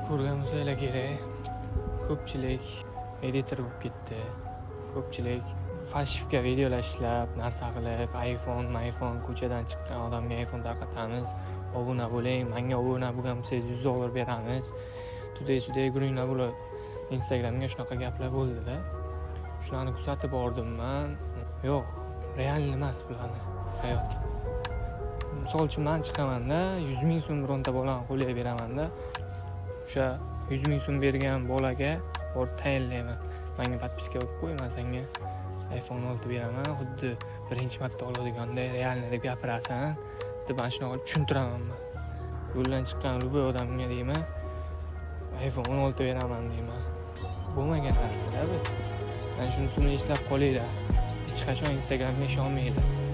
Ko'rgan bo'lsanglar kerak, ko'pchilik editor bo'lib ketdi. Ko'pchilik фальшивка videolar ishlab, narsa qilib, iPhone, iPhone, ko'chadan chiqqan odamga iPhone tarqatamiz, obuna bo'ling, manga obuna bo'lgan bo'lsangiz 100 dollar beramiz. Туда-сюда gurunglar bo'lib, Instagramga shunaqa gaplar bo'ldi-da. Shularni kuzatib bordim man. Yo'q, real emas bularni hayot. Misol uchun, man chiqamanda 100 ming so'm bironta bolani qo'liga beramanda, o'sha 100 ming so'm bergan bolaga borib tayinlayman: "Manga подписка bo'lib qo'y, man senga iPhone 16 beraman, xuddi birinchi marta oladiganday реально deb gapirasan", deb mana shunaqa qilib tushuntiraman man. Yo'ldan chiqqan любой odamga deyman, iPhone 16 beraman deyman. Bo'lmagan narsa-da bu. Mana shunisini eslab qolinglar. Hech qachon Instagramga ishonmanglar.